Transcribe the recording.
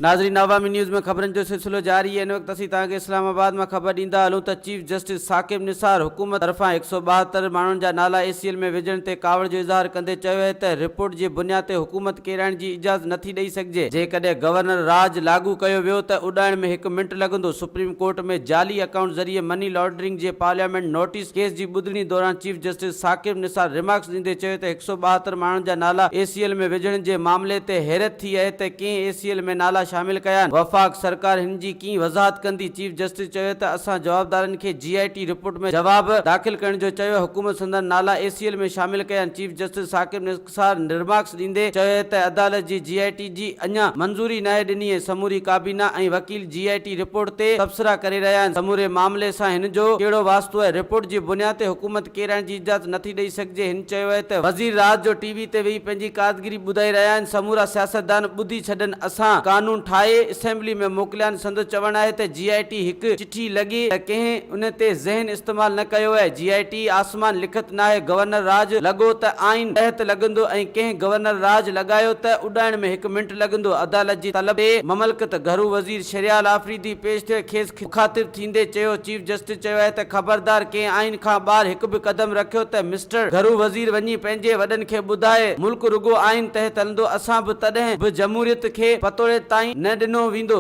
ناظرين عوامي نيوز ۾ خبرن جو سلسلو جاري آهي ان وقت اسين توهان کي اسلام آباد مان خبر ڏيندا هلون ته چيف جسٽس ثاقب نثار حڪومت طرفان 172 ماڻهن جا نالا اي سي ايل ۾ وجهڻ تي ڪاوڙ جو اظهار ڪندي چيو آهي ته رپورٽ جي بنياد تي حڪومت ڪيرائڻ جي اجازت نٿي ڏئي سگهجي جيڪڏهن گورنر راڄ لاڳو ڪيو ويو ته اڏائڻ ۾ هڪ منٽ لڳندو سپريم ڪورٽ ۾ جعلي اڪائونٽ ذريعي مني لانڊرنگ جي پارليامينٽ نوٽيس ڪيس جي ٻڌڻي دوران chief justice Saqib Nisar remarks ڏيندي چيو ته 172 ماڻهن جا نالا اي سي ايل ۾ وجهڻ جي معاملي تي حيرت ٿي آهي ته ڪنهن اي سي ايل ۾ نالا شامل ڪيا آهن، وفاق سرڪار هن جي ڪيئن وضاحت ڪندي، چيف جسٽس چيو ته اسان جوابدارن کي جي آء ٽي رپورٽ ۾ جواب داخل ڪرڻ جو چيو، حڪومت سندن نالا اي سي ايل ۾ شامل ڪيا آهن، chief justice Saqib Nisar remarks ڏيندي چيو ته عدالت جي جي آء ٽي جي اڃا منظوري ناهي ڏني ۽ سموري ڪابينا ۽ وڪيل جي آء ٽي رپورٽ تي تبصرا ڪري رهيا آهن، سموري معاملي سان هن جو ڪهڙو واسطو آهي، رپورٽ جي بنياد تي حڪومت ڪيرائڻ جي اجازت نٿي ڏئي سگهجي، هن چيو آهي ته وزير رات جو ٽي وي تي ويهي پنهنجي ڪارڪردگي ٻڌائي رهيا آهن، سمورا سياستدان ٻڌي ڇڏن، اسان قانون ٺاهي اسيمبلي ۾ موڪليا آهن، سندس چوڻ آهي ته جي آء ٽي هڪ چٺي لڳي ته ڪنهن ان تي ذهن استعمال نه ڪيو آهي، جي آء ٽي آسمان لکت ناهي، گورنر راڄ لڳو ته آئين تحت لڳندو ۽ ڪنهن گورنر راڄ لڳايو ته اڏائڻ ۾ هڪ منٽ لڳندو، عدالت جي طلب تي مملڪت گهرو وزير شهريار آفريدي پيش ٿيو ۽ کيس مخاطب ٿيندي چيو، چيف جسٽس چيو آهي ته خبردار ڪنهن آئين کان ٻاهر هڪ به قدم رکيو ته مسٽر گهرو وزير وڃي پنهنجي وڏن کي ٻڌائي، ملڪ رڳو آئين تحت هلندو، اسان به تڏهن به جمهوريت کي پتوڙي تائين نه ڏنو ويندو.